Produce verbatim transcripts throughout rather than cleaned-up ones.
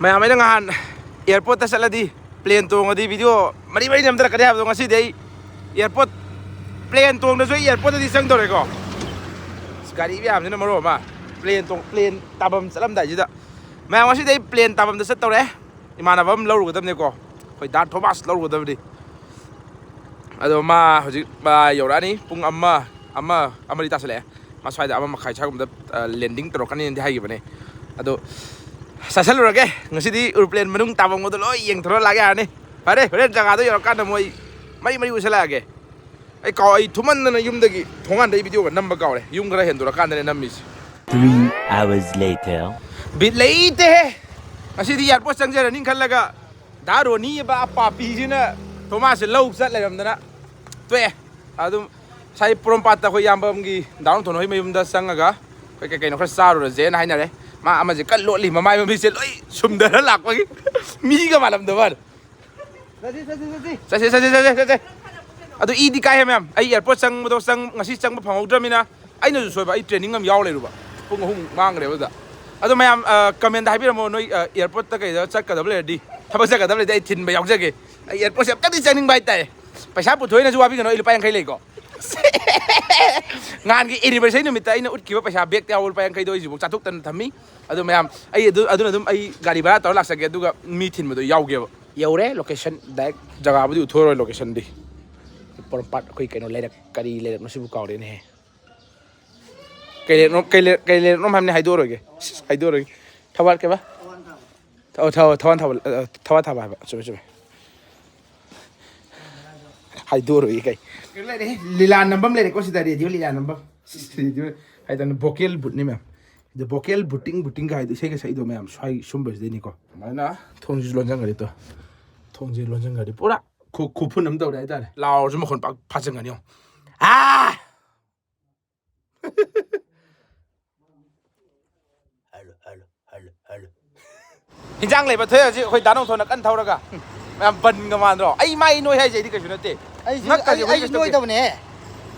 ꯃꯌꯥꯝ, ꯑꯩꯅ ꯉꯍꯥꯟ ꯑꯦꯌꯥꯔꯄꯣꯔꯠꯇ ꯆꯠꯂꯗꯤ ꯄ꯭ꯂꯦꯟ ꯇꯣꯡꯉꯗꯤ ꯚꯤꯗꯤꯑꯣ ꯃꯔꯤ ꯃꯔꯤ ꯅꯝꯊꯔꯛꯀꯅꯤ ꯍꯥꯏꯕꯗꯣ, ꯉꯁꯤꯗꯤ ꯑꯩ ꯑꯦꯌꯥꯔꯄꯣꯔꯠ, ꯄ꯭ꯂꯦꯟ ꯇꯣꯡꯗ꯭ꯔꯁꯨ ꯑꯩ ꯑꯦꯌꯥꯔꯄꯣꯔꯠꯇꯗꯤ ꯆꯪꯗꯧꯔꯦꯀꯣ꯫ ꯑꯁ, ꯒꯥꯔꯤ ꯃꯌꯥꯝꯁꯤꯅ ꯃꯔꯣꯜ ꯑꯃ, ꯄ꯭ꯂꯦꯟ ꯇꯣꯡ-, ꯄ꯭ꯂꯦꯟ ꯇꯥꯐꯝ ꯆꯠꯂꯝꯗꯥꯏꯁꯤꯗ꯫ ꯃꯌꯥꯝ, ꯉꯁꯤꯗꯤ ꯑꯩ ꯄ꯭ꯂꯦꯟ ꯇꯥꯐꯝꯗ ꯆꯠꯇꯧꯔꯦ꯫ ꯏꯃꯥꯟꯅꯕ ꯑꯃ ꯂꯧꯔꯨꯒꯗꯕꯅꯤꯀꯣ, ꯑꯩꯈꯣꯏ ꯗꯥ ꯊꯣꯃꯥꯁ ꯂꯧꯔꯨꯒꯗꯕꯅꯤ꯫ ꯑꯗꯣ ꯃꯥ ꯍꯧꯖꯤꯛ, ꯃꯥ ꯌꯧꯔꯛꯑꯅꯤ꯫ ꯄꯨꯡ ꯑꯃ, ꯑꯃ, ꯑꯃꯗꯤ ꯇꯥꯁꯜꯂꯛꯑꯦ꯫ ꯃꯥ ꯁ꯭ꯋꯥꯏꯗ ꯑꯃ ꯃꯈꯥꯏ ꯁ꯭ꯋꯥꯏꯒꯨꯝꯕꯗ, ꯑ, ꯂꯦꯟꯗꯤꯡ ꯇꯧꯔꯛꯀꯅꯤꯅꯗꯤ ꯍꯥꯏꯈꯤꯕꯅꯦ꯫ ꯑꯗꯣ ꯆꯥꯁꯜꯂꯨꯔꯒꯦ꯫ ꯉꯁꯤꯗꯤ ꯑꯦꯔꯣꯄ꯭ꯂꯦꯟ ꯃꯅꯨꯡ ꯇꯥꯐꯝꯒꯗꯣ ꯂꯣꯏ ꯌꯦꯡꯊꯣꯔ ꯂꯥꯛ ꯌꯥꯔꯅꯤ꯫ ꯐꯔꯦ, ꯍꯣꯔꯦꯟ ꯖꯒꯥꯗꯣ ꯌꯧꯔꯀꯥꯟꯗ ꯃꯣꯏ ꯃꯔꯤ ꯃꯔꯤ ꯎꯠꯁꯜꯂꯛꯑꯒꯦ꯫ ꯑꯩ ꯀꯥꯎ-, ꯑꯩ ꯊꯨꯃꯟꯗꯅ ꯌꯨꯝꯗꯒꯤ ꯊꯣꯡꯒꯥꯟꯗꯩ ꯚꯤꯗꯤꯑꯣꯒ ꯅꯝꯕ ꯀꯥꯎꯔꯦ꯫ ꯌꯨꯝ ꯈꯔ ꯍꯦꯟꯗꯣꯔꯀꯥꯟꯗꯅꯦ ꯅꯝꯃꯤꯁꯦ꯫ Three hours later. ꯕꯤꯠ ꯂꯩꯇꯦꯍꯦ꯫ ꯉꯁꯤꯗꯤ ꯑꯦꯌꯥꯔꯄꯣꯔꯠ ꯆꯪꯖꯔꯅꯤ ꯈꯜꯂꯒ ꯗꯥ ꯔꯣꯅꯤ ꯍꯥꯏꯕ ꯑꯄꯥꯄꯤꯁꯤꯅ ꯊꯣꯃꯥꯁꯁꯦ ꯂꯧ ꯆꯠ ꯂꯩꯔꯝꯗꯅ ꯇꯣꯛꯑꯦ꯫ ꯑꯗꯨꯝ ꯉꯁꯥꯏ ꯄꯣꯔꯣꯝꯄꯥꯠꯇ ꯑꯩꯈꯣꯏ ꯏꯌꯥꯝꯕ ꯑꯃꯒꯤ ꯗꯥ ꯔꯣꯡꯊꯣꯟ ꯍꯣꯏ ꯃꯌꯨꯝꯗ ꯆꯪꯉꯒ ꯑꯩꯈꯣꯏ ꯀꯩ ꯀꯩꯅꯣ ꯈꯔ ꯆꯥꯔꯨꯔꯁꯦꯅ ꯍꯥꯏꯅꯔꯦ꯫ ꯃꯥ ꯑꯃꯁꯦ ꯀꯟꯅ ꯂꯣꯠꯂꯤ, ꯃꯃꯥꯏ ꯃꯃꯤꯠꯁꯦ ꯂꯣꯏ ꯁꯨꯝꯗꯔ ꯂꯥꯛꯄꯒꯤ ꯃꯤꯒ ꯃꯥꯜꯂꯝꯗꯕ ꯋꯥꯅꯤ꯫ ꯆꯠꯁꯤ, ꯆꯠꯁꯤ, ꯆꯠꯁꯤ꯫ ꯆꯠꯁꯦ, ꯆꯠꯁꯦ, ꯆꯠꯁꯦ, ꯆꯠꯁꯦ꯫ ꯑꯗꯨ ꯏꯗꯤ ꯀꯥꯏꯍꯦ ꯃꯌꯥꯝ꯫ ꯑꯩ ꯑꯦꯌꯥꯔꯄꯣꯔꯠ ꯆꯪꯕꯗꯣ ꯆꯪ-, ꯉꯁꯤ ꯆꯪꯕ ꯐꯪꯍꯧꯗ꯭ꯔꯃꯤꯅ ꯑꯩꯅꯁꯨ ꯁꯣꯏꯕ, ꯑꯩ ꯇ꯭ꯔꯦꯅꯤꯡ ꯑꯃ ꯌꯥꯎ ꯂꯩꯔꯨꯕ꯫ ꯄꯨꯡ ꯑꯍꯨꯝ ꯃꯥꯡꯈ꯭ꯔꯦꯕ ꯑꯗꯨꯗ꯫ ꯑꯗꯣ ꯃꯌꯥꯝ, ꯑ, ꯀꯃꯦꯟꯗ ꯍꯥꯏꯕꯤꯔꯝꯃꯣ, ꯅꯣꯏ, ꯑ, ꯑꯦꯌꯥꯔꯄꯣꯔꯠꯇ ꯀꯩꯗ ꯆꯠꯀꯗꯕ ꯂꯩꯔꯗꯤ, ꯊꯕꯛ ꯆꯠꯀꯗꯕ ꯂꯩꯔꯗꯤ ꯑꯩ ꯊꯤꯟꯕ ꯌꯥꯎꯖꯒꯦ꯫ ꯑꯩ ꯑꯦꯌꯥꯔꯄꯣꯔꯠꯁꯦ ꯑꯝꯇꯗꯤ ꯆꯪꯅꯤꯡꯕ ꯍꯥꯏꯇꯥꯔꯦ꯫ ꯄꯩꯁꯥ ꯄꯨꯊꯣꯛꯏꯅꯁꯨ ꯋꯥꯕꯤꯒꯅꯨ, ꯑꯩ ꯂꯨꯄꯥ ꯌꯥꯡꯈꯩ ꯂꯩꯀꯣ꯫ ꯅꯍꯥꯟꯒꯤ ꯑꯦꯅꯤꯚꯔꯁꯔꯤ ꯅꯨꯃꯤꯠꯇ ꯑꯩꯅ ꯎꯠꯈꯤꯕ ꯄꯩꯁꯥ ꯕꯦꯛꯇ ꯌꯥꯎꯕ ꯂꯨꯄꯥ ꯌꯥꯡꯈꯩꯗꯣ ꯑꯩ ꯍꯧꯖꯤꯛꯐꯥꯎ ꯆꯥꯊꯣꯛꯇꯅ ꯊꯝꯃꯤ꯫ ꯑꯗꯨ ꯃꯌꯥꯝ, ꯑꯩ ꯑꯗꯨ, ꯑꯗꯨꯅ ꯑꯗꯨꯝ ꯑꯩ ꯒꯥꯔꯤ ꯚꯔꯥ ꯇꯧꯔ ꯂꯥꯛꯆꯒꯦ, ꯑꯗꯨꯒ ꯃꯤ ꯊꯤꯟꯕꯗꯣ ꯌꯥꯎꯒꯦꯕ꯫ ꯌꯧꯔꯦ location direct꯫ ꯖꯒꯥꯕꯨꯗꯤ ꯎꯠꯊꯣꯔꯣꯏ locationꯗꯤ꯫ ꯄꯣꯔꯣꯝꯄꯥꯠ ꯑꯩꯈꯣꯏ ꯀꯩꯅꯣ ꯂꯩꯔꯛ, ꯀꯔꯤ ꯂꯩꯔꯛꯅꯣ ꯁꯤꯕꯨ ꯀꯥꯎꯔꯦꯅꯦꯍꯦ꯫ ꯀꯩ ꯂꯩꯔꯛꯅꯣ, ꯀꯩ ꯂꯩꯔꯛ, ꯀꯩ ꯂꯩꯔꯛꯅꯣ ꯍꯥꯏꯕꯅꯤ, ꯍꯥꯏꯗꯣꯛꯑꯔꯣꯏꯒꯦ꯫ ꯁꯤꯁ, ꯍꯥꯏꯗꯣꯛꯑꯔꯣꯏꯒꯦ꯫ ꯊꯧꯕꯥꯜ ꯀꯩꯕ? ꯑꯣ, ꯊꯧ-, ꯊꯧꯕꯥꯜ ꯊꯥꯕ, ꯑ, ꯊꯧꯕꯥꯜ ꯊꯥꯕ ꯍꯥꯏꯕ꯫ ꯆꯨꯝꯃꯦ, ꯆꯨꯝꯃꯦ꯫ ꯍꯥꯏꯗꯣꯛꯑꯔꯣꯏꯒꯦ ꯀꯩ꯫ ꯀꯩꯅꯣ ꯂꯩꯔꯦ, ꯂꯤꯂꯥ ꯅꯝꯕꯝ ꯂꯩꯔꯦꯀꯣ ꯁꯤꯗ, ꯔꯦꯗꯤꯑꯣ ꯂꯤꯂꯥ ꯅꯝꯕꯝ꯫ ꯁꯤꯁ, ꯔꯦꯗꯤꯑꯣ ꯍꯥꯏꯗꯅ vocal boothꯅꯤ ꯃꯌꯥꯝ꯫ ꯑꯗ vocal boothing, boothingꯒ ꯍꯥꯏꯗꯣ ꯏꯁꯩꯒ ꯁꯛꯏꯗꯣ ꯃꯌꯥꯝ ꯁ꯭ꯋꯥꯏ ꯁꯨꯝꯕꯁꯤꯗꯩꯅꯤꯀꯣ꯫ ꯑꯗꯨꯃꯥꯏꯅ ꯊꯣꯡꯁꯤꯁꯨ ꯂꯣꯟꯁꯤꯟꯈ꯭ꯔꯗꯤ ꯇꯣ꯫ ꯊꯣꯡꯁꯤ ꯂꯣꯟꯁꯤꯟꯈ꯭ꯔꯗꯤ ꯄꯨꯔꯥ ꯈꯨ-, ꯈꯨꯐꯨꯟ ꯑꯃ ꯇꯧꯔꯦ ꯍꯥꯏꯇꯥꯔꯦ꯫ ꯂꯥꯎꯔꯁꯨ ꯃꯈꯣꯟ ꯄꯥꯛ ꯐꯥꯖꯤꯟꯒꯅꯤ ꯌꯦꯡꯉꯣ꯫ ꯑꯥ! Hello, hello, hello, hello. ꯍꯤꯟꯖꯥꯡ ꯂꯩꯕ ꯊꯣꯛꯑꯦ ꯍꯧꯖꯤꯛ ꯑꯩꯈꯣꯏ ꯗꯥ ꯅꯣꯡꯊꯣꯟꯅ ꯀꯟꯅ ꯊꯧꯔꯒ꯫ ꯃꯌꯥꯝ ꯕꯟꯒ ꯃꯥꯟꯗ꯭ꯔꯣ? ꯑꯩ ꯃꯥꯏ ꯅꯣꯏ ꯍꯥꯏꯁꯦ ꯑꯩꯗꯤ ꯀꯩꯁꯨ ꯅꯠꯇꯦ꯫ ꯑꯩꯁꯨ, ꯉꯛꯀꯁꯦ ꯑꯩ, ꯑꯩꯈꯣꯏ ꯑꯩꯁꯨ ꯀꯩꯁꯨ ꯇꯧꯗꯦ꯫ ꯅꯣꯏꯗꯕꯅꯦ꯫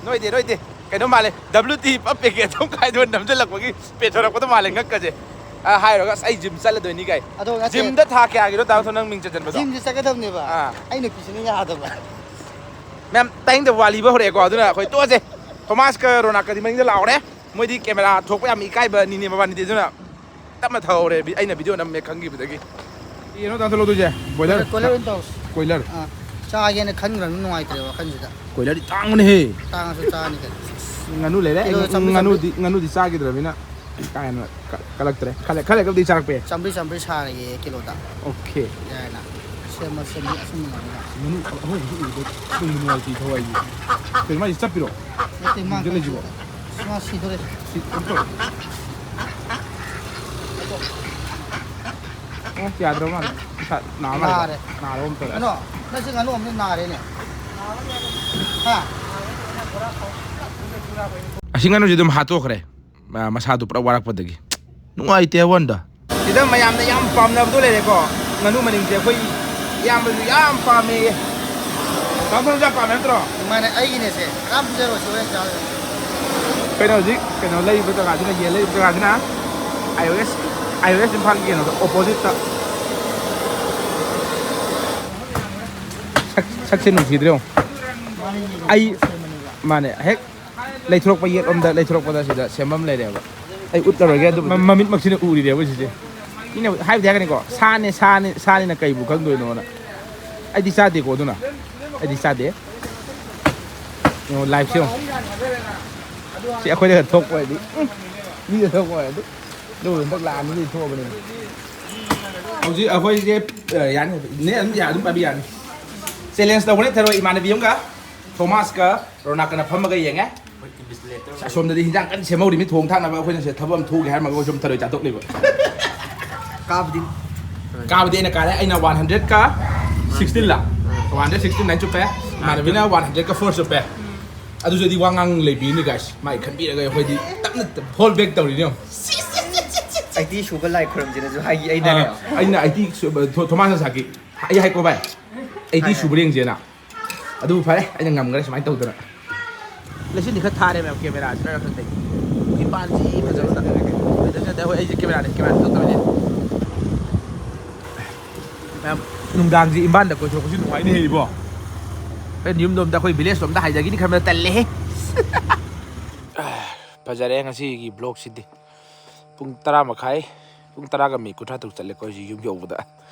ꯅꯣꯏꯗꯦ, ꯅꯣꯏꯗꯦ꯫ ꯀꯩꯅꯣ ꯃꯥꯜꯂꯦ, WT ꯄꯞ packet ꯑꯃ ꯈꯥꯏꯗꯣꯛꯑ ꯅꯝꯁꯤꯜꯂꯛꯄꯒꯤ ꯄꯦꯊꯣꯔꯛꯄꯗꯣ ꯃꯥꯜꯂꯦ ꯉꯛꯀꯁꯦ꯫ ꯑ, ꯍꯥꯏꯔꯨꯔꯒ, "ꯑꯁ, ꯑꯩ ꯖꯤꯝ ꯆꯠꯂꯗꯣꯏꯅꯤ" ꯀꯥꯏ꯫ ꯑꯗꯣ ꯅꯠꯇꯦ꯫ ꯖꯤꯝꯗ ꯊꯥ ꯀꯌꯥꯒꯤꯅꯣ ꯇꯥꯃꯣ ꯅꯪ ꯃꯤꯡ ꯆꯟꯁꯤꯟꯕꯗꯣ? ꯖꯤꯝꯁꯦ ꯆꯠꯀꯗꯕꯅꯦꯕ꯫ ꯑꯥ꯫ ꯑꯩ ꯅꯨꯄꯤꯁꯤꯅ ꯌꯥꯗꯕ꯫ ꯃꯌꯥꯝ ꯇꯥꯏꯅꯤꯡꯗꯕ ꯋꯥ ꯂꯤꯕ ꯍꯧꯔꯛꯑꯦꯀꯣ, ꯑꯗꯨꯅ ꯑꯩꯈꯣꯏ ꯇꯣꯛꯑꯁꯦ꯫ ꯊꯣꯃꯥꯁꯀ ꯔꯣꯅꯥꯛꯀꯗꯤ ꯃꯅꯤꯡꯗ ꯂꯥꯛꯍꯧꯔꯦ꯫ ꯃꯣꯏꯗꯤ ꯀꯦꯃꯦꯔꯥ ꯊꯣꯛꯄ ꯌꯥꯝ ꯏꯀꯥꯏꯕ ꯅꯤꯅꯦ ꯃꯕꯥꯅꯤꯗꯤ, ꯑꯗꯨꯅ ꯇꯞꯅ ꯊꯧꯍꯧꯔꯦ꯫ ꯚꯤ-, ꯑꯩꯅ ꯚꯤꯗꯤꯑꯣ ꯅꯝꯃꯦ ꯈꯪꯈꯤꯕꯗꯒꯤ꯫ ꯀꯩꯅꯣ ꯇꯥꯟꯊꯣꯛꯂꯛꯇꯣꯏꯁꯦ? ꯕꯣꯏꯂꯔ? ꯀꯣꯏꯂꯔ ꯑꯣꯏꯅ ꯇꯧꯁꯤ꯫ ꯀꯣꯏꯂꯔ? ꯑꯥ, ꯆꯥꯒꯦꯅ ꯈꯟꯈ꯭ꯔꯕꯅꯤ, ꯅꯨꯡꯉꯥꯏꯇ꯭ꯔꯦ ꯋꯥꯈꯜꯁꯤꯗ꯫ ꯀꯣꯏꯂꯔꯗꯤ ꯇꯥꯡꯕꯅꯦꯍꯦ꯫ ꯇꯥꯡꯉꯁꯨ ꯆꯥꯅꯤ ꯀꯩꯅꯣ꯫ ꯉꯥꯅꯨ ꯂꯩꯔꯦ꯫ ꯀꯤꯂꯣꯗ ꯆꯥꯝꯃꯔꯤ, ꯉꯥꯅꯨꯗꯤ, ꯉꯥꯅꯨꯗꯤ ꯆꯥꯈꯤꯗ꯭ꯔꯕꯅꯤꯅ ꯀꯥ ꯍꯦꯟꯅ ꯀ-, ꯀꯜꯂꯛꯇ꯭ꯔꯦ꯫ ꯈꯜꯂꯦ, ꯈꯜꯂꯦ, ꯀꯜꯂꯗꯤ ꯆꯥꯔꯛꯄ ꯌꯥꯏ꯫ ꯆꯥꯝꯃꯔꯤ, ꯆꯥꯝꯃꯔꯤ ꯁꯥꯔꯒꯦ ꯀꯤꯂꯣꯗ꯫ ꯑꯣꯀꯦ꯫ ꯌꯥꯏꯅ꯫ ꯁꯦꯝꯃ, ꯁꯦꯝꯃ, ꯑꯁꯨꯝꯕ ꯉꯥꯡꯅ꯫ ꯉꯥꯅꯨ ꯑꯍꯣꯡꯕꯁꯨ ꯎꯕꯗ ꯇꯨꯡꯒꯤ ꯅꯨꯡꯉꯥꯏꯇꯦ ꯊꯋꯥꯏꯁꯦ꯫ ꯀꯩꯅꯣ ꯃꯥꯏꯁꯦ ꯆꯞꯄꯤꯔꯣ? ꯅꯠꯇꯦ, ꯃꯥ ꯁꯤꯗ ꯂꯩꯁꯤꯕꯣ? ꯃꯥ ꯁꯤꯗꯣꯔꯦ꯫ ꯁꯤ ꯑꯝꯇ ꯑꯣ, ꯌꯥꯗ꯭ꯔꯕ ꯃꯥꯜꯂꯦ꯫ ꯏꯁꯥ ꯅꯥ ꯃꯥꯜꯂꯦ꯫ ꯅꯥꯔꯦ꯫ ꯅꯥꯔꯕ ꯑꯝꯇ꯫ ꯀꯩꯅꯣ, ꯅꯪꯁꯦ ꯉꯥꯅꯨ ꯑꯃꯗꯤ ꯅꯥꯔꯦꯅꯦ꯫ ꯍꯥ? ꯑꯁꯤ ꯉꯥꯅꯨꯁꯦ ꯑꯗꯨꯝ ꯍꯥꯠꯇꯣꯛꯈ꯭ꯔꯦ꯫ ꯃꯥ ꯃꯁꯥꯗꯨ ꯄꯨꯔꯥ ꯋꯥꯔꯛꯄꯗꯒꯤ꯫ ꯅꯨꯡꯉꯥꯏꯇꯦ ꯍꯥꯏꯕ ꯋꯥꯅꯤꯗ꯫ ꯁꯤꯗ ꯃꯌꯥꯝꯅ ꯌꯥꯝ ꯄꯥꯝꯅꯕꯗꯣ ꯂꯩꯔꯦꯀꯣ꯫ ꯉꯥꯅꯨ ꯃꯅꯤꯡꯁꯦ ꯑꯩꯈꯣꯏ ꯏꯌꯥꯝꯕꯁꯨ ꯌꯥꯝ ꯄꯥꯝꯃꯦꯌꯦ꯫ ꯇꯥꯃꯣ ꯁꯣꯝꯁꯨ ꯌꯥꯝ ꯄꯥꯝꯃꯦ ꯅꯠꯇ꯭ꯔꯣ? ꯃꯥꯅꯦ, ꯑꯩꯒꯤꯅꯦꯁꯦ꯫ ꯀꯅꯥꯝ ꯄꯤꯖꯔꯣꯏ, ꯁꯤ ꯍꯣꯔꯦꯟ ꯆꯥꯔꯒꯦ꯫ ꯑꯩꯈꯣꯏꯅ ꯍꯧꯖꯤꯛ ꯀꯩꯅꯣ ꯂꯩꯔꯤꯕ ꯖꯒꯥꯁꯤꯅ, ꯌꯦꯟ ꯂꯩꯔꯤꯕ ꯖꯒꯥꯁꯤꯅ IOS, IOS ꯏꯝꯐꯥꯜꯒꯤ ꯀꯩꯅꯣꯗꯣ, oppositeꯇ꯫ ꯁꯛ-, ꯁꯛꯁꯦ ꯅꯨꯡꯁꯤꯗ꯭ꯔꯦ ꯌꯦꯡꯉꯣ꯫ ꯑꯩ, ꯃꯥꯅꯦ, ꯍꯦꯛ ꯂꯩꯊꯣꯔꯛꯄ, ꯌꯦꯠꯂꯣꯝꯗ ꯂꯩꯊꯣꯔꯛꯄꯗ ꯁꯤꯗ ꯁꯦꯝꯐꯝ ꯂꯩꯔꯦꯕ꯫ ꯑꯩ ꯎꯠꯂꯔꯣꯏꯒꯦ ꯑꯗꯨꯕꯨꯗꯤ꯫ ꯃ-, ꯃꯃꯤꯠꯃꯛꯁꯤꯅ ꯎꯔꯤꯅꯦꯕ ꯁꯤꯁꯦ꯫ ꯃꯤꯅ ꯍꯥꯏꯕꯗꯤ ꯍꯥꯏꯒꯅꯤꯀꯣ, "ꯁꯥꯅꯦ, ꯁꯥꯅꯦ, ꯁꯥꯅꯤꯅ ꯀꯩꯕꯨ ꯈꯪꯗꯣꯏꯅꯣꯅ"꯫ ꯑꯩꯗꯤ ꯆꯥꯗꯦꯀꯣ ꯑꯗꯨꯅ꯫ ꯑꯩꯗꯤ ꯆꯥꯗꯦ꯫ ꯌꯦꯡꯉꯣ, liveꯁꯦ ꯌꯦꯡꯉꯣ꯫ ꯁꯤ ꯑꯩꯈꯣꯏꯗꯒ ꯊꯣꯛꯄ ꯑꯣꯏꯔꯗꯤ, ꯎꯝ, ꯃꯤꯗ ꯊꯣꯛꯄ ꯑꯣꯏꯔꯗꯤ꯫ ꯑꯗꯨꯕꯨ ꯍꯟꯗꯛ ꯂꯥꯛꯑꯅꯤꯗꯤ ꯊꯣꯛꯑꯕꯅꯤꯅ꯫ ꯍꯧꯖꯤꯛ ꯑꯩꯈꯣꯏꯁꯦ, ꯑ, ꯌꯥꯅꯤ, ꯅꯦ ꯑꯗꯨꯝ ꯌꯥ-, ꯑꯗꯨꯝ ꯄꯥꯏꯕ ꯌꯥꯅꯤ꯫ Challenge ꯇꯧꯕꯅꯦ ꯊꯔꯣꯏ ꯏꯃꯥꯟꯅꯕꯤ ꯑꯃꯒ, ꯊꯣꯃꯥꯁꯀ ꯔꯣꯅꯥꯛꯀꯅ ꯐꯝꯃꯒ ꯌꯦꯡꯉꯦ꯫ ꯑꯁꯣꯝꯗꯗꯤ ꯍꯤꯟꯖꯥꯡ ꯀꯟꯅ ꯁꯦꯝꯍꯧꯔꯤ, ꯃꯤ ꯊꯣꯡ ꯊꯥꯛꯅꯕ꯫ ꯑꯩꯈꯣꯏꯅ ꯁꯤꯗ ꯊꯕꯛ ꯑꯃ ꯊꯣꯛꯎꯒꯦ ꯍꯥꯏꯔꯝꯃꯒ ꯑꯩꯈꯣꯏ ꯁꯨꯝ ꯊꯔꯣꯏ ꯆꯥꯊꯣꯛꯂꯤꯕ꯫ ꯀꯥꯕꯗꯤ? ꯀꯥꯕꯗꯤ ꯑꯩꯅ ꯀꯥꯔꯦ, ꯑꯩꯅ one hundredꯀ sixteenꯂ? One hundred sixteen ꯑꯗꯨꯃꯥꯏꯅ ꯆꯨꯞꯄꯦ꯫ ꯏꯃꯥꯟꯅꯕꯤꯅ one hundredꯀ four ꯆꯨꯞꯄꯦ꯫ ꯑꯗꯨꯁꯨ ꯑꯩꯗꯤ ꯋꯥ ꯉꯥꯡ ꯂꯩꯕꯤꯅꯤ guys, ꯃꯥꯏ ꯈꯟꯕꯤꯔꯒ ꯑꯩꯈꯣꯏꯗꯤ ꯇꯞꯅ fall back ꯇꯧꯔꯤꯅꯦ ꯌꯦꯡꯉꯣ꯫ ꯑꯩꯠꯇꯤ ꯁꯨꯕ ꯂꯥꯏ ꯈꯨꯔꯨꯝꯁꯤꯅꯁꯨ ꯍꯥꯏꯈꯤ ꯑꯩꯅꯅꯦ꯫ ꯑꯥ, ꯑꯩꯅ ꯑꯩꯠꯇꯤ ꯁꯨꯕ, ꯊꯣ-, ꯊꯣꯃꯥꯁꯅ ꯁꯥꯈꯤ꯫ ꯑꯩ ꯍꯥꯏꯀꯣ ꯚꯥꯏ, ꯑꯩꯠꯇꯤ ꯍꯥꯏ, ꯍꯥꯏ꯫ ꯁꯨꯕ꯭ꯔꯥ ꯌꯦꯡꯁꯦꯅ꯫ ꯑꯗꯨꯕꯨ ꯐꯔꯦ, ꯑꯩꯅ ꯉꯝꯈ꯭ꯔꯦ ꯁꯨꯃꯥꯏꯅ ꯇꯧꯗꯅ꯫ ꯂꯩꯆꯤꯟꯗꯤ ꯈꯔ ꯊꯥꯔꯦ ꯃꯌꯥꯝ, ꯀꯦꯃꯦꯔꯥꯁꯤꯅ ꯈꯪꯗꯦ꯫ ꯎꯐꯨꯟ ꯄꯥꯟꯁꯤ ꯐꯖꯕꯗ꯫ ꯑꯗ ꯑꯩꯈꯣꯏ, ꯑꯩꯁꯦ ꯀꯦꯃꯦꯔꯥꯅꯦ, ꯀꯦꯃꯦꯔꯥ ꯊꯣꯛꯇꯕꯅꯦ꯫ ꯃꯌꯥꯝ, ꯅꯨꯡꯗꯥꯡꯁꯤ ꯏꯝꯐꯥꯜꯗ ꯀꯣꯏꯊꯣꯔꯛꯄꯁꯤ ꯅꯨꯡꯉꯥꯏꯅꯤ ꯍꯩꯕꯣ꯫ ꯑꯩ ꯌꯨꯝꯗꯣꯝꯗ, ꯑꯩꯈꯣꯏ ꯚꯤꯂꯦꯖ ꯂꯣꯝꯗ ꯍꯥꯏꯖꯒꯤꯅꯤ ꯈꯟꯕꯗ ꯇꯜꯂꯦꯍꯦ꯫ ꯐꯖꯔꯦ ꯉꯁꯤꯒꯤ ꯕ꯭ꯂꯣꯛꯁꯤꯗꯤ꯫ ꯄꯨꯡ ꯇꯔꯥ ꯃꯈꯥꯏ, ꯄꯨꯡ ꯇꯔꯥꯒ ꯃꯤꯅꯤꯠ ꯀꯨꯟꯊ꯭ꯔꯥ ꯇꯔꯨꯛ ꯆꯠꯂꯦꯀꯣ ꯑꯩꯁꯦ ꯌꯨꯝ ꯌꯧꯕꯗ꯫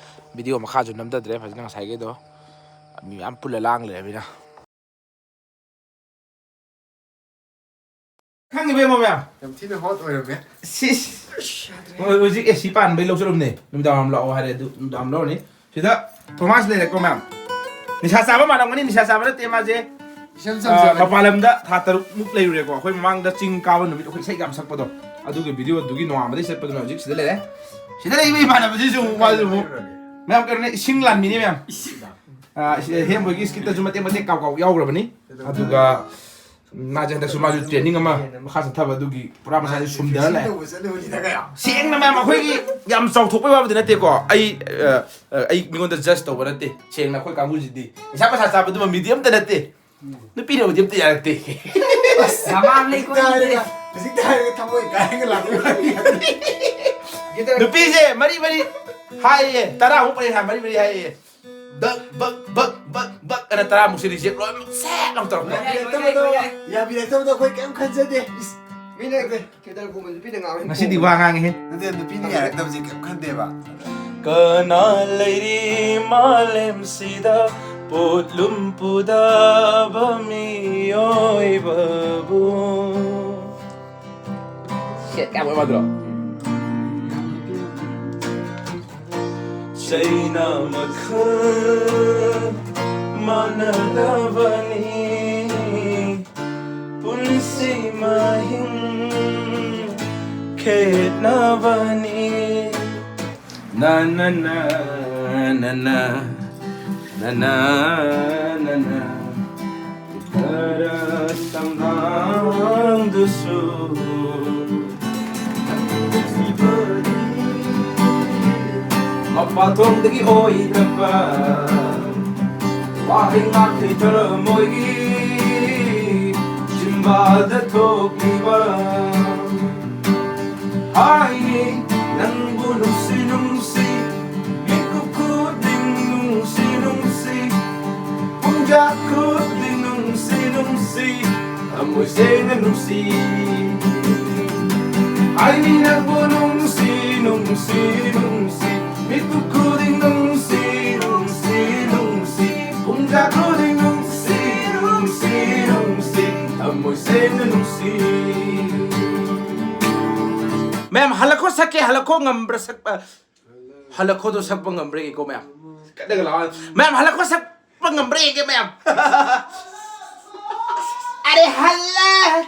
ꯚꯤꯗꯤꯑꯣ ꯃꯈꯥꯁꯨ ꯅꯝꯊꯗ꯭ꯔꯦ ꯐꯖꯅ ꯉꯁꯥꯏꯈꯩꯗꯣ꯫ ꯃꯤ ꯃꯌꯥꯝ ꯄꯨꯜꯂ ꯂꯥꯡ ꯂꯩꯔꯃꯤꯅ꯫ ꯈꯪꯉꯤꯕ ꯌꯦꯡꯉꯣ ꯃꯌꯥꯝ꯫ ꯌꯥꯝ ꯊꯤꯅ ꯍꯣꯠ ꯑꯣꯏꯔꯝꯃꯦ꯫ ꯁꯤꯁ꯫ ꯍꯣꯏ, ꯍꯧꯖꯤꯛ ꯑꯦ ꯁꯤ ꯄꯥꯟꯕꯩ ꯂꯧ ꯆꯠꯂꯨꯕꯅꯦ꯫ ꯅꯨꯃꯤꯗꯥꯡ ꯋꯥꯏꯔꯝ ꯂꯥꯛꯑꯣ ꯍꯥꯏꯔꯦ, ꯑꯗꯨ ꯅꯨꯃꯤꯗꯥꯡ ꯋꯥꯏꯔꯝ ꯂꯧꯔꯅꯤ꯫ ꯁꯤꯗ ꯊꯣꯃꯥꯁ ꯂꯩꯔꯦꯀꯣ ꯃꯌꯥꯝ꯫ ꯅꯤꯁꯥ ꯆꯥꯕ ꯃꯥꯜꯂꯝꯒꯅꯤ, ꯅꯤꯁꯥ ꯆꯥꯕ ꯅꯠꯇꯦ ꯃꯥꯁꯦ꯫ ꯏꯆꯝ ꯑ, ꯆꯝꯖꯕꯅꯤ꯫ ꯃꯄꯥꯟ ꯂꯝꯗ ꯊꯥ ꯇꯔꯨꯛꯃꯨꯛ ꯂꯩꯔꯨꯔꯦꯀꯣ꯫ ꯑꯩꯈꯣꯏ ꯃꯃꯥꯡꯗ ꯆꯤꯡ ꯀꯥꯕ ꯅꯨꯃꯤꯠ ꯑꯩꯈꯣꯏ ꯏꯁꯩ ꯌꯥꯝ ꯁꯛꯄꯗꯣ, ꯑꯗꯨꯒꯤ ꯚꯤꯗꯤꯑꯣꯗꯨꯒꯤ ꯅꯣꯡꯉꯥꯟꯕꯗꯩ ꯆꯠꯄꯗꯨꯅ ꯍꯧꯖꯤꯛ ꯁꯤꯗ ꯂꯩꯔꯦ꯫ ꯁꯤꯗ ꯂꯩꯕ ꯏꯃꯥꯟꯅꯕꯁꯤꯁꯨ ꯑꯃꯨꯛ, ꯃꯥꯁꯨ ꯑꯃꯨꯛ꯫ ꯃꯌꯥꯝ ꯀꯩꯅꯣꯅꯦ, ꯏꯁꯤꯡ ꯂꯥꯟꯃꯤꯅꯦ ꯃꯌꯥꯝ꯫ ꯑ, ꯁꯤꯗ ꯍꯦꯝꯕꯣꯏꯒꯤ skit ꯇꯁꯨ ꯃꯇꯦꯛ ꯃꯇꯦꯛ ꯀꯥꯎ ꯀꯥꯎ ꯌꯥꯎꯈ꯭ꯔꯕꯅꯤ꯫ ꯑꯗꯨꯒ ꯃꯥꯁꯦ ꯍꯟꯗꯛꯁꯨ ꯃꯥꯁꯨ training ꯑꯃ ꯃꯈꯥ ꯆꯠꯊꯕ ꯑꯗꯨꯒꯤ ꯄꯨꯔꯥ ꯃꯁꯥꯁꯦ ꯁꯨꯝꯗꯔ ꯂꯥꯛꯑꯦ꯫ ꯇꯧꯕ ꯆꯠꯂꯨꯕꯅꯤꯗ ꯀꯌꯥ꯫ ꯁꯦꯡꯅ ꯃꯌꯥꯝ ꯑꯩꯈꯣꯏꯒꯤ ꯌꯥꯝ ꯆꯥꯎꯊꯣꯛꯄꯩ ꯋꯥꯕꯨꯗꯤ ꯅꯠꯇꯦꯀꯣ꯫ ꯑꯩ, ꯑ, ꯑ, ꯑꯩ ꯃꯤꯉꯣꯟꯗ judge ꯇꯧꯕ ꯅꯠꯇꯦ꯫ ꯁꯦꯡꯅ ꯑꯩꯈꯣꯏ ꯀꯥꯡꯕꯨꯁꯤꯗꯤ ꯅꯤꯁꯥ ꯄꯁꯥ ꯆꯥꯕꯗꯨꯃ ꯃꯤꯗꯤ ꯑꯝꯇ ꯅꯠꯇꯦ꯫ ꯅꯨꯄꯤꯅꯕꯨꯗꯤ ꯑꯝꯇ ꯌꯥꯔꯛꯇꯦ꯫ ꯑꯁ, ꯃꯃꯥꯡ ꯂꯩ ꯍꯧꯖꯤꯛꯇ ꯍꯥꯏꯔꯒ, ꯍꯧꯖꯤꯛꯇ ꯍꯥꯏꯔꯒ ꯊꯃꯣꯏ ꯀꯥꯏꯔꯒ ꯂꯥꯛꯄ ꯋꯥꯅꯤ꯫ ꯅꯨꯄꯤꯁꯦ ꯃꯔꯤ ꯃꯔꯤ ꯍꯥꯏꯌꯦ, ꯇꯔꯥꯃꯨꯛ ꯄꯔꯦꯡ ꯍꯥꯏ, ꯃꯔꯤ ꯃꯔꯤ ꯍꯥꯏꯌꯦ꯫ ꯕꯛ, ꯕꯛ, ꯕꯛ, ꯕꯛ, ꯕꯛ ꯑꯅ ꯇꯔꯥꯃꯨꯛꯁꯦ reject ꯂꯣꯏꯅꯃꯛ ꯁꯦꯠ ꯂꯥꯎ ꯇꯧꯔꯛꯄ꯫ ꯌꯥꯕꯤꯔꯛꯇꯕꯗꯣ, ꯌꯥꯕꯤꯔꯛꯇꯕꯗꯣ ꯑꯩꯈꯣꯏ ꯀꯩꯝ ꯈꯟꯖꯗꯦ꯫ ꯏꯁ, ꯃꯤꯅ ꯈꯤꯇꯪ ꯈꯨꯝꯕ ꯅꯨꯄꯤꯅ ꯉꯥꯡꯕ ꯍꯦꯟꯅ ꯉꯁꯤꯗꯤ ꯈꯣꯡꯕ꯫ ꯋꯥ ꯉꯥꯡꯉꯦꯍꯦ꯫ ꯅꯠꯇꯦ, ꯅꯨꯄꯤꯅ ꯌꯥꯔꯛꯇꯕꯁꯦ ꯀꯩꯝ ꯈꯟꯗꯦꯕ꯫ ꯀꯅꯥ ꯂꯩꯔꯤ ꯃꯥꯂꯦꯝꯁꯤꯗ ꯄꯣꯠꯂꯨꯝ ꯄꯨꯗꯕ ꯃꯤꯑꯣꯏꯕꯕꯨ? ꯁꯦꯠ ꯌꯥꯝ ꯑꯣꯏ ꯃꯥꯟꯗ꯭ꯔꯣ? ꯆꯩꯅ ꯃꯈꯜ ꯃꯥꯟꯅꯗꯕꯅꯤ, ꯄꯨꯟꯁꯤ ꯃꯍꯤꯡ ꯈꯦꯠꯅꯕꯅꯤ꯫ ꯅ, ꯅ, ꯅ, ꯅ, ꯅ꯫ ꯅꯅꯥ, ꯅꯅꯥ, ꯅꯅꯥ, ꯈꯔ ꯁꯝꯂꯥꯡꯗꯨꯁꯨ꯫ ꯃꯄꯥꯟꯊꯣꯡꯗꯒꯤ ꯑꯣꯏꯗꯕ ꯋꯥꯍꯩ ꯉꯥꯛꯇ ꯊꯣꯛꯂꯝꯃꯣꯏꯒꯤ ꯆꯤꯝꯕꯥꯜꯗ ꯊꯣꯛꯂꯤꯕ꯫ ꯍꯥꯏꯅꯤ ꯅꯪꯕꯨ ꯅꯨꯡꯁꯤ ꯅꯨꯡꯁꯤ, ꯃꯤꯀꯨꯞ ꯈꯨꯗꯤꯡ ꯅꯨꯡꯁꯤ ꯅꯨꯡꯁꯤ, ꯄꯨꯡꯖꯥ ꯈꯨꯗꯤꯡ ꯅꯨꯡꯁꯤ ꯅꯨꯡꯁꯤ, ꯊꯃꯣꯏ ꯁꯦꯡꯅ ꯅꯨꯡꯁꯤ꯫ ꯍꯥꯏꯅꯤ ꯅꯪꯕꯨ ꯅꯨꯡꯁꯤ ꯅꯨꯡꯁꯤ ꯅꯨꯡꯁꯤ, ꯃꯤꯀꯨꯞ ꯈꯨꯗꯤꯡ ꯅꯨꯡꯁꯤ ꯅꯨꯡꯁꯤ ꯅꯨꯡꯁꯤ, ꯄꯨꯡꯖꯥ ꯈꯨꯗꯤꯡ ꯅꯨꯡꯁꯤ ꯅꯨꯡꯁꯤ ꯅꯨꯡꯁꯤ, ꯊꯃꯣꯏ ꯁꯦꯡꯅ ꯅꯨꯡꯁꯤ꯫ ꯃꯌꯥꯝ ꯍꯜꯂꯛꯈꯣ ꯁꯛꯀꯦ, ꯍꯜꯂꯛꯈꯣ ꯉꯝꯕ꯭ꯔꯥ ꯁꯛꯄ? ꯍꯜꯂꯛꯈꯣꯗꯣ ꯁꯛꯄ ꯉꯝꯕ꯭ꯔꯥ ꯌꯦꯡꯒꯦꯀꯣ ꯃꯌꯥꯝ꯫ ꯀꯟꯅꯒ ꯂꯥꯎ꯫ ꯃꯌꯥꯝ ꯍꯜꯂꯛꯈꯣ ꯁꯛꯄ ꯉꯝꯕ꯭ꯔꯥ ꯌꯦꯡꯒꯦ ꯃꯌꯥꯝ꯫ ꯑꯔꯦ ꯍꯜꯂꯛ꯫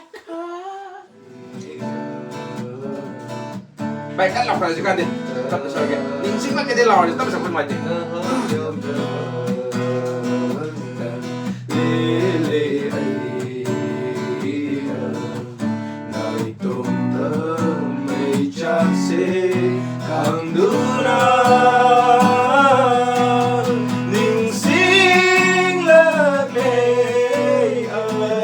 ꯚꯥꯏ, ꯀꯟꯅ ꯂꯥꯎꯈꯠꯂꯁꯤ ꯀꯥꯟꯗꯦ꯫ ꯇꯞꯅ ꯁꯛꯑꯒꯦ꯫ ꯅꯤꯡꯁꯤꯡꯂꯛꯀꯦꯗꯤ ꯂꯥꯎꯔꯁꯤ, ꯇꯞꯅ ꯁꯛꯄ ꯅꯨꯡꯉꯥꯏꯇꯦ꯫ ꯅꯥꯏꯇꯣꯝꯇ ꯃꯩꯆꯥꯛꯁꯦ ꯈꯥꯡꯗꯨꯅ ꯅꯤꯡꯁꯤꯡꯂꯛꯂꯦ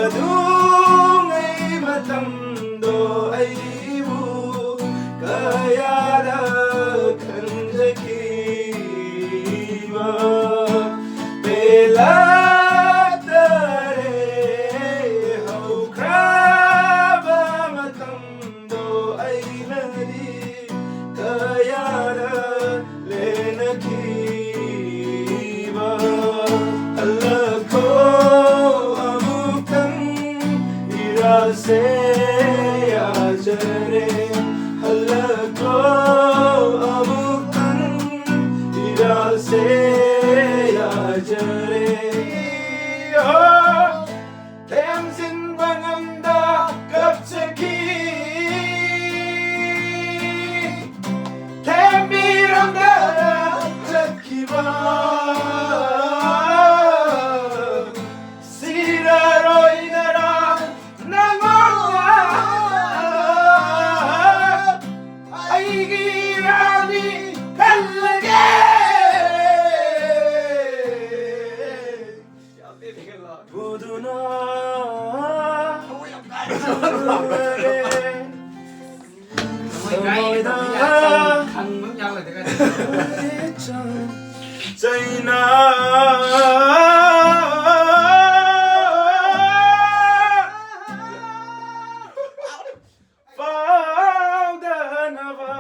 ꯑꯗꯨꯉꯩ ꯃꯇꯝꯗꯣ ꯑꯩꯕꯨ ꯀꯌꯥꯗ ꯈꯟꯖꯈꯤꯕ ꯄꯦꯜꯂꯛꯇꯔꯦ ꯍꯧꯈ꯭ꯔꯕ ꯃꯇꯝꯗꯣ ꯑꯩꯅꯗꯤ ꯀꯌꯥꯗ ꯂꯦꯟꯅꯈꯤꯕ ꯍꯜꯂꯛꯈꯣ ꯑꯃꯨꯛꯇꯪ ꯏꯔꯥꯜꯁꯦ ꯌꯥꯖꯔꯦ ꯍꯜꯂꯛꯈꯣ ꯑꯃꯨꯛꯇꯪ ꯏꯔꯥꯜꯁꯦ ꯌꯥꯖꯔꯦ ꯊꯦꯝꯖꯤꯟꯕ ꯉꯝꯗ ꯀꯞꯆꯈꯤ ꯊꯦꯝꯕꯤꯔꯝꯗꯅ ꯆꯠꯈꯤꯕ ꯁꯤꯔꯔꯣꯏꯗꯔꯥ ꯅꯪꯉꯣꯟꯗ ꯆꯩꯅꯥ ꯐꯥꯎꯗꯅꯕ꯫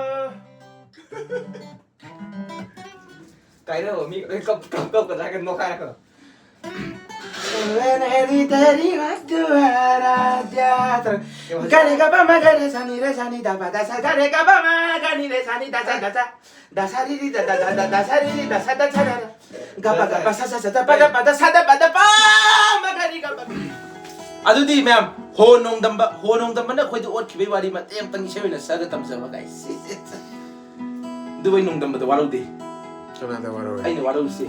ꯀꯥꯏꯅꯕ ꯃꯤ ꯂꯣꯏ ꯀꯞ-, ꯀꯞ-, ꯀꯞꯀꯗ꯭ꯔꯥ ꯍꯥꯏꯔꯒ ꯅꯣꯛꯈꯥꯏꯔꯛꯀꯅꯣ꯫ ꯀꯔꯦ ꯀꯕ ꯃ ꯀꯔꯦ ꯁꯅꯤ ꯔꯦ ꯁꯅꯤ ꯗ ꯄ ꯗ ꯁ ꯀꯔꯦ ꯀꯕ ꯃ ꯀꯅꯤ ꯔꯦ ꯁꯅꯤ ꯗ ꯁ ꯗ ꯁ ꯔꯤ ꯔꯤ ꯗ ꯗ ꯗ ꯗ ꯁ ꯔꯤ ꯔꯤ ꯗ ꯁ ꯗ ꯁ ꯔ ꯔ꯫ ꯒ ꯄ ꯒ ꯄ ꯁ ꯁ ꯁ ꯗ ꯄ ꯗ ꯄ ꯗ ꯁ ꯗ ꯄ ꯗ ꯄ ꯃ ꯒ ꯔꯤ ꯒ ꯄ꯫ ꯑꯗꯨꯗꯤ ꯃꯌꯥꯝ, ꯍꯣ ꯅꯣꯡꯗꯝꯕ, ꯍꯣ ꯅꯣꯡꯗꯝꯕꯅ ꯑꯩꯈꯣꯏꯗ ꯑꯣꯠꯈꯤꯕꯩ ꯋꯥꯔꯤ ꯃꯇꯦꯛ ꯑꯃꯇꯪ ꯏꯁꯩ ꯑꯣꯏꯅ ꯁꯛꯑꯒ ꯇꯝꯖꯕ ꯀꯥꯏ꯫ ꯑꯗꯨꯕꯨ ꯑꯩ ꯅꯣꯡꯗꯝꯕꯗ ꯋꯥꯔꯧꯗꯦ꯫ ꯀꯅꯥꯗ ꯋꯥꯔꯧꯔꯦ? ꯑꯩꯅ ꯋꯥꯔꯧꯔꯤꯁꯦ,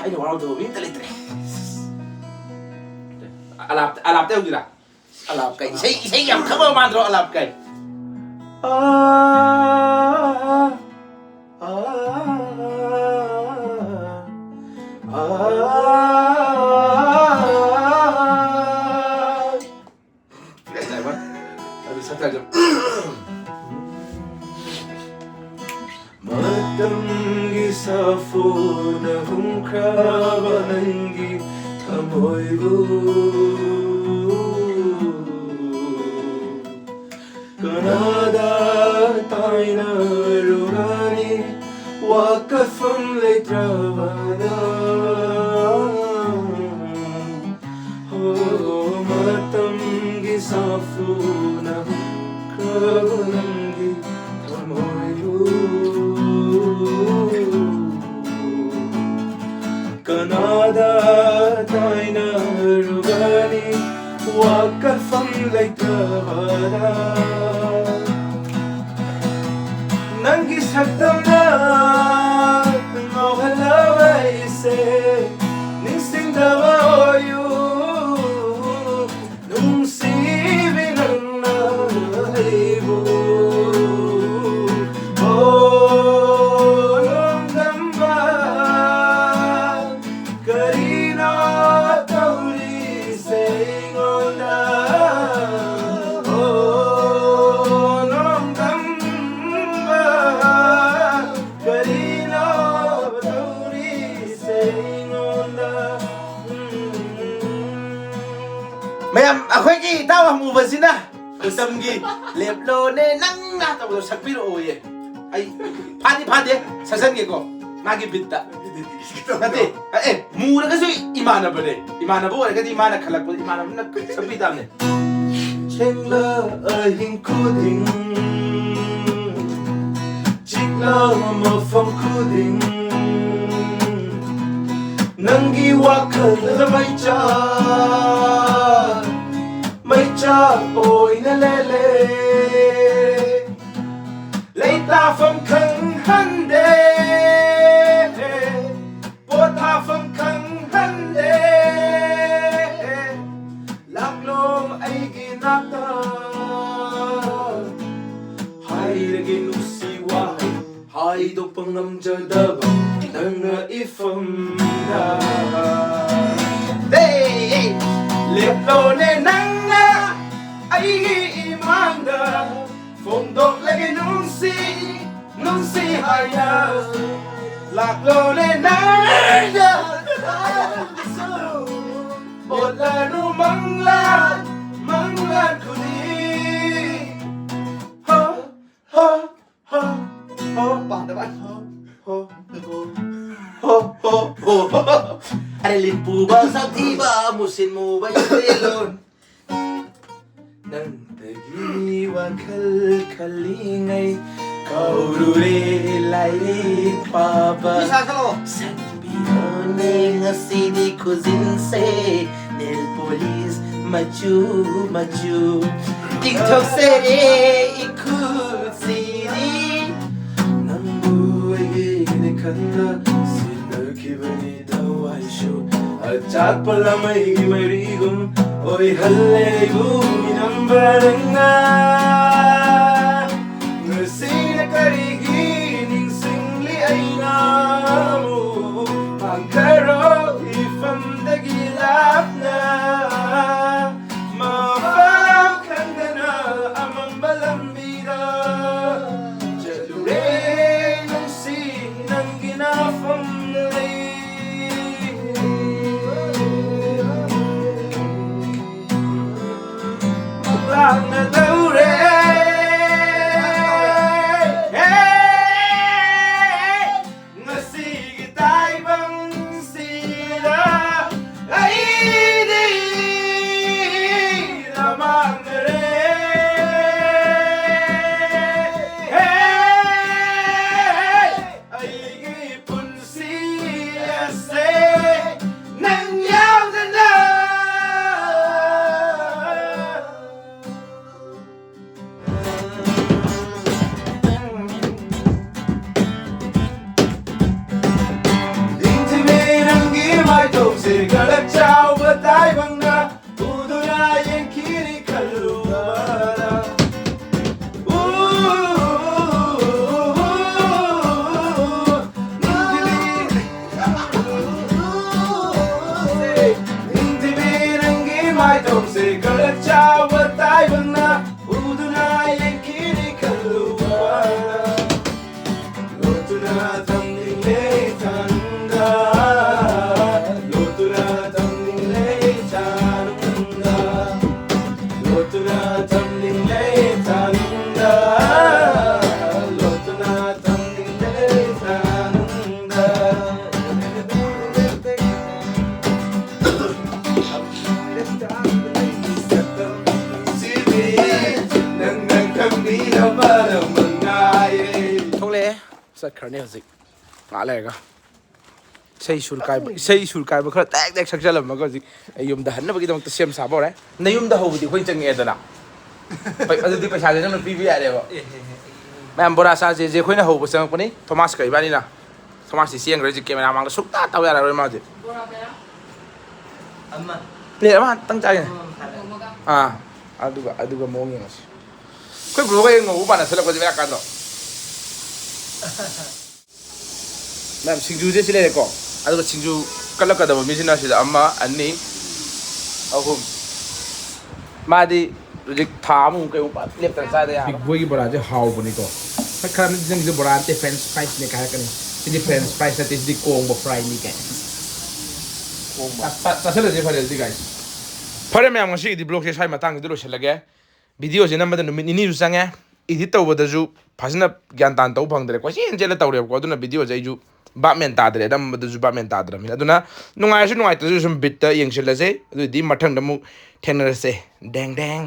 ꯑꯩꯅ ꯋꯥꯔꯧꯗꯕ ꯃꯤ ꯑꯝꯇ ꯂꯩꯇ꯭ꯔꯦ꯫ ꯑꯂꯥꯞ-, ꯑꯂꯥꯞꯇ ꯍꯧꯖꯤꯔꯥ? ꯑꯂꯥꯞ ꯀꯥꯏ꯫ ꯏꯁꯩ, ꯏꯁꯩ ꯌꯥꯝ ꯈꯪꯕ ꯃꯥꯟꯗ꯭ꯔꯣ ꯑꯂꯥꯞ ꯀꯥꯏ? ꯑꯥ, ꯑꯥ, ꯑꯥ, ꯑꯥ꯫ ꯑꯗꯨ ꯁꯛꯇꯥꯏꯁꯨ꯫ ꯃꯇꯝꯒꯤ ꯁꯥꯐꯨꯅ ꯍꯨꯝꯈ꯭ꯔꯕ ꯅꯪꯒꯤ ꯊꯃꯣꯏꯕꯨ ꯀꯅꯥꯗ ꯇꯥꯏꯅꯔꯨꯒꯅꯤ ꯋꯥꯀꯐꯝ ꯂꯩꯇ꯭ꯔꯕꯗ? ꯍꯣ, ꯃꯇꯝꯒꯤ ꯁꯥꯐꯨꯅ ꯈꯕ ꯅꯪꯒꯤ ꯊꯃꯣꯏꯕꯨ ꯀꯅꯥꯗ ꯇꯥꯏꯅꯔꯨꯒꯅꯤ ꯋꯥꯀꯐꯝ ꯂꯩꯇ꯭ꯔꯕꯗ? ꯅꯪꯒꯤ ꯁꯛꯇꯝꯅ ꯉꯥꯎꯍꯜꯂꯕ ꯑꯩꯁꯦ ꯅꯤꯡꯁꯤꯡꯗꯕ ꯑꯣꯏꯌꯨ꯫ ꯅꯨꯡꯁꯤꯕꯤ ꯅꯪꯅ ꯑꯩꯕꯨ, ꯑꯣ, ꯅꯣꯡꯗꯝꯕ, ꯀꯔꯤꯅꯣ ꯇꯧꯔꯤꯁꯦ ꯑꯩꯉꯣꯟꯗ? ꯑꯣ, ꯅꯣꯡꯗꯝꯕ, ꯑꯃꯨꯕꯁꯤꯅ ꯎꯇꯝꯒꯤ "ꯂꯦꯞꯂꯣꯅꯦ ꯅꯪꯅ" ꯇꯧꯕꯗꯣ ꯁꯛꯄꯤꯔꯛꯑꯣꯌꯦ꯫ ꯑꯩ ꯐꯥꯗꯤ ꯐꯥꯗꯦ, ꯁꯛꯆꯟꯒꯦꯀꯣ ꯃꯥꯒꯤ ꯕꯤꯠꯇ꯫ ꯅꯠꯇꯦ, ꯑꯦ, ꯃꯨꯔꯒꯁꯨ ꯏꯃꯥꯟꯅꯕꯅꯦ꯫ ꯏꯃꯥꯟꯅꯕ ꯑꯣꯏꯔꯒꯗꯤ ꯃꯥꯅ ꯈꯜꯂꯛꯄ, ꯏꯃꯥꯟꯅꯕꯅ ꯁꯛꯄꯤ ꯇꯥꯕꯅꯦ꯫ ꯊꯦꯡꯂ ꯑꯍꯤꯡ ꯈꯨꯗꯤꯡ, ꯆꯤꯛꯂ ꯃꯐꯝ ꯈꯨꯗꯤꯡ, ꯅꯪꯒꯤ ꯋꯥꯈꯜꯗ ꯃꯩꯆꯥꯛ, ꯃꯩꯆꯥꯛ ꯑꯣꯏꯅ ꯂꯦꯜꯂꯦ꯫ ꯂꯩꯇꯥꯐꯝ ꯈꯪꯍꯟꯗꯦ, ꯄꯣꯊꯥꯐꯝ ꯈꯪꯍꯟꯗꯦ꯫ ꯂꯥꯛꯂꯣ ꯑꯩꯒꯤ ꯅꯥꯛꯇ, ꯍꯥꯏꯔꯒꯦ ꯅꯨꯡꯁꯤ ꯋꯥꯍꯩ, ꯍꯥꯏꯗꯣꯛꯄ ꯉꯝꯖꯗꯕ ꯅꯪꯅ ꯏꯐꯝꯗ꯫ ꯍꯦ! ꯂꯦꯞꯂꯣꯅꯦ ꯅꯪꯅ ꯑꯩꯒꯤ ꯏꯃꯥꯡꯗ, ꯐꯣꯡꯗꯣꯛꯂꯒꯦ ꯅꯨꯡꯁꯤ, ꯅꯨꯡꯁꯤ ꯍꯥꯏꯅ꯫ ꯂꯥꯛꯂꯣꯅꯦ ꯅꯪꯅ ꯑꯣꯠꯂꯅꯨ ꯃꯪꯂꯥꯟ, ꯃꯪꯂꯥꯟ ꯈꯨꯗꯤꯡ꯫ ꯍꯣ, ꯍꯣ, ꯍꯣ, ꯍꯣ꯫ ꯄꯥꯗꯕ꯫ ꯍꯣ, ꯍꯣ, ꯍꯣ, ꯍꯣ, ꯍꯣ꯫ ꯑꯔꯦ ꯂꯤꯟ ꯄꯨꯕ ꯁꯛꯊꯤꯕ ꯃꯨꯁꯤꯟ ꯃꯨꯕ ꯏꯆꯦꯂꯣꯟ꯫ ꯅꯪꯗꯒꯤ ꯋꯥꯈꯜ ꯈꯜꯂꯤꯉꯩ ꯀꯧꯔꯨꯔꯦ ꯂꯥꯏꯔꯤꯛ ꯄꯥꯕ꯫ ꯅꯤꯁꯥ ꯆꯠꯂꯣ꯫ ꯁꯪꯕꯤꯔꯣꯅꯦ ꯉꯁꯤꯗꯤ ꯈꯨꯖꯤꯟꯁꯦ ꯅꯦꯜ ꯄꯣꯂꯤꯁ ꯃꯆꯨ ꯃꯆꯨ꯫ ꯇꯤꯡꯊꯣꯛꯆꯔꯦ ꯏꯈꯨꯠꯁꯤꯗꯤ꯫ ꯅꯪꯕꯨ ꯑꯩꯒꯤꯅꯦ ꯈꯟꯅ ꯁꯤꯟꯅꯈꯤꯕꯅꯤ ꯊꯋꯥꯏꯁꯨ꯫ ꯑꯆꯥꯛꯄ ꯂꯥꯃꯩꯒꯤ ꯃꯩꯔꯤꯒꯨꯝ ꯑꯣꯏꯍꯜꯂꯦ ꯏꯕꯨꯡ ꯃꯤꯅꯝꯕ ꯅꯪꯅ꯫ ꯉꯁꯤꯅ ꯀꯔꯤꯒꯤ ꯅꯤꯡꯁꯤꯡꯂꯤ ꯑꯩꯅ ꯑꯃꯨꯛ ꯄꯥꯡꯊꯔꯣ ꯏꯐꯝꯗꯒꯤ ꯂꯥꯞꯅ꯫ ꯃꯐꯝ ꯈꯪꯗꯅ ꯑꯃꯝꯕ ꯂꯝꯕꯤꯗ ꯆꯠꯂꯨꯔꯦ ꯅꯨꯡꯁꯤ ꯅꯪꯒꯤ ꯅꯥꯐꯝ ꯂꯩ꯫ ꯒꯂꯛ ꯆꯥꯎꯕ ꯇꯥꯏꯕꯪꯅ ꯎꯗꯨꯅ ꯌꯦꯡꯈꯤꯅꯤ ꯈꯜꯂꯨꯕꯗ꯫ ꯎ, ꯅꯤꯡꯊꯤꯕꯤ, ꯅꯤꯡꯊꯤꯕꯤ ꯅꯪꯒꯤ ꯃꯥꯏꯊꯣꯡꯁꯦ ꯒꯂꯛ ꯆꯥꯎꯕ ꯇꯥꯏꯕꯪꯅ ꯎꯗꯨꯅ ꯌꯦꯡꯈꯤꯅꯤ ꯈꯜꯂꯨꯕꯗ꯫ ꯂꯣꯠꯇꯨꯅ ꯊꯝꯂꯤꯉꯩ ꯇꯥꯅꯨꯡꯗ, ꯂꯣꯠꯇꯨꯅ ꯊꯝꯂꯤꯉꯩ ꯇꯥꯅꯨꯡꯗ, ꯂꯣꯠꯇꯨꯅ ꯊꯝꯂꯤꯉꯩ ꯇꯥꯅꯨꯡꯗ, ꯂꯣꯠꯇꯨꯅ ꯊꯝꯂꯤꯉꯩ ꯇꯥꯅꯨꯡꯗ꯫ ꯅꯪꯅ ꯈꯪꯕꯤꯅꯕ ꯃꯉꯥꯏꯔꯦ꯫ ꯊꯣꯛꯂꯛꯑꯦ꯫ ꯆꯠꯈ꯭ꯔꯅꯤ ꯍꯧꯖꯤꯛ ꯉꯥꯏꯍꯥꯛ ꯂꯩꯔꯒ꯫ ꯏꯁꯩ ꯁꯨꯔ ꯀꯥꯏꯕ, ꯏꯁꯩ ꯁꯨꯔ ꯀꯥꯏꯕ ꯈꯔ ꯇꯦꯛ ꯇꯦꯛ ꯁꯛꯆꯜꯂꯝꯃꯒ ꯍꯧꯖꯤꯛ ꯑꯩ ꯌꯨꯝꯗ ꯍꯟꯅꯕꯒꯤꯗꯃꯛꯇ ꯁꯦꯝ ꯁꯥꯕ ꯍꯧꯔꯦ꯫ ꯅꯌꯨꯝꯗ ꯍꯧꯕꯗꯤ ꯑꯩꯈꯣꯏ ꯆꯪꯉꯛꯑꯦꯗꯅ꯫ ꯍꯣꯏ, ꯑꯗꯨꯗꯤ ꯄꯩꯁꯥꯁꯦ ꯅꯪꯅ ꯄꯤꯕ ꯌꯥꯔꯦꯕ꯫ ꯃꯌꯥꯝ ꯕꯣꯔꯥ ꯆꯥꯁꯦ, ꯁꯦ ꯑꯩꯈꯣꯏꯅ ꯍꯧꯕ ꯆꯪꯉꯛꯄꯅꯤ, ꯊꯣꯃꯥꯁꯀ ꯏꯕꯥꯅꯤꯅ꯫ ꯊꯣꯃꯥꯁꯁꯤ ꯆꯦꯟꯈ꯭ꯔꯦ ꯍꯧꯖꯤꯛ, ꯀꯦꯃꯦꯔꯥ ꯃꯥꯡꯗ ꯁꯨꯛꯇꯥ ꯇꯧ ꯌꯥꯔꯔꯣꯏ ꯃꯥꯁꯦ꯫ ꯕꯣꯔꯥ ꯀꯌꯥ? ꯑꯃ꯫ ꯄ꯭ꯂꯦꯠ ꯑꯃꯈꯛꯇꯪ ꯆꯥꯒꯦ꯫ ꯑꯃ ꯃꯈꯥꯏ꯫ ꯑꯥ, ꯑꯗꯨꯒ, ꯑꯗꯨꯒ ꯃꯑꯣꯡ ꯌꯦꯡꯉꯁꯤ꯫ ꯑꯩꯈꯣꯏ ꯕ꯭ꯔꯣꯒ ꯍꯌꯦꯡ ꯉꯧꯕ ꯃꯥꯟꯅꯁꯜꯂꯛꯄꯁꯦ ꯕꯦꯔꯥ ꯀꯥꯗ꯭ꯔꯣ? ꯃꯌꯥꯝ ꯁꯤꯡꯖꯨꯁꯦ ꯁꯤ ꯂꯩꯔꯦꯀꯣ꯫ ꯑꯗꯨꯒ ꯁꯤꯡꯖꯨ ꯀꯠꯂꯛꯀꯗꯕ ꯃꯤꯁꯤꯅ ꯁꯤꯗ ꯑꯃ, ꯑꯅꯤ, ꯑꯍꯨꯝ꯫ ꯃꯥꯗꯤ ꯍꯧꯖꯤꯛ ꯊꯥ ꯑꯃꯃꯨꯛ ꯀꯩꯃꯨꯛ ꯄꯥꯛ ꯂꯦꯞꯇꯅ ꯆꯥꯗ ꯌꯥꯔꯣꯏ꯫ ꯕꯤꯛ ꯕꯣꯏꯒꯤ ꯕꯣꯔꯥꯁꯦ ꯍꯥꯎꯕꯅꯤꯀꯣ꯫ ꯁꯛ ꯈꯔ ꯑꯃꯗꯤ ꯅꯪꯒꯤꯁꯦ ꯕꯣꯔꯥ ꯅꯠꯇꯦ, ꯐ꯭ꯔꯦꯟꯁ ꯐ꯭ꯔꯥꯏꯁꯅꯦ ꯀꯥꯏ ꯍꯥꯏꯔꯛꯀꯅꯤ꯫ ꯁꯤꯗꯤ ꯐ꯭ꯔꯦꯟꯁ ꯐ꯭ꯔꯥꯏꯁ ꯅꯠꯇꯦ, ꯁꯤꯗꯤ ꯀꯣꯡꯕ ꯐ꯭ꯔꯥꯏꯅꯤ ꯀꯥꯏ꯫ ꯀꯣꯡꯕ꯫ ꯆꯥ-, ꯆꯥ-, ꯆꯥꯁꯤꯜꯂꯁꯦ ꯐꯔꯦ ꯑꯗꯨꯗꯤ, ꯒꯥꯏꯁ꯫ ꯐꯔꯦ ꯃꯌꯥꯝ, ꯉꯁꯤꯒꯤꯗꯤ ꯕ꯭ꯂꯣꯒꯁꯦ ꯁ꯭ꯋꯥꯏ ꯃꯇꯥꯡꯁꯤꯗ ꯂꯣꯏꯁꯤꯜꯂꯒꯦ꯫ ꯚꯤꯗꯤꯑꯣꯁꯦ ꯅꯝꯕꯗ ꯅꯨꯃꯤꯠ ꯅꯤꯅꯤꯁꯨ ꯆꯪꯉꯦ, ꯏꯗꯤꯠ ꯇꯧꯕꯗꯁꯨ ꯐꯖꯅ ꯒ꯭ꯌꯥꯟ ꯇꯥꯅ ꯇꯧꯕ ꯐꯪꯗ꯭ꯔꯦ, ꯀꯣꯏꯆꯦꯟ ꯆꯦꯜꯂ ꯇꯧꯔꯦꯕꯀꯣ꯫ ꯑꯗꯨꯅ ꯚꯤꯗꯤꯑꯣꯁꯦ ꯑꯩꯁꯨ ꯚꯥꯞ ꯃꯦꯟ ꯇꯥꯗ꯭ꯔꯦ, ꯅꯝꯕꯗꯁꯨ ꯚꯥꯞ ꯃꯦꯟ ꯇꯥꯗ꯭ꯔꯕꯅꯤꯅ꯫ ꯑꯗꯨꯅ ꯅꯨꯡꯉꯥꯏꯔꯁꯨ ꯅꯨꯡꯉꯥꯏꯇ꯭ꯔꯁꯨ ꯁꯨꯝ ꯕꯤꯠꯇ ꯌꯦꯡꯁꯤꯜꯂꯁꯦ, ꯑꯗꯨꯑꯣꯏꯗꯤ ꯃꯊꯪꯗ ꯑꯃꯨꯛ ꯊꯦꯡꯅꯔꯁꯦ꯫ ꯗꯦꯡ ꯗꯦꯡ꯫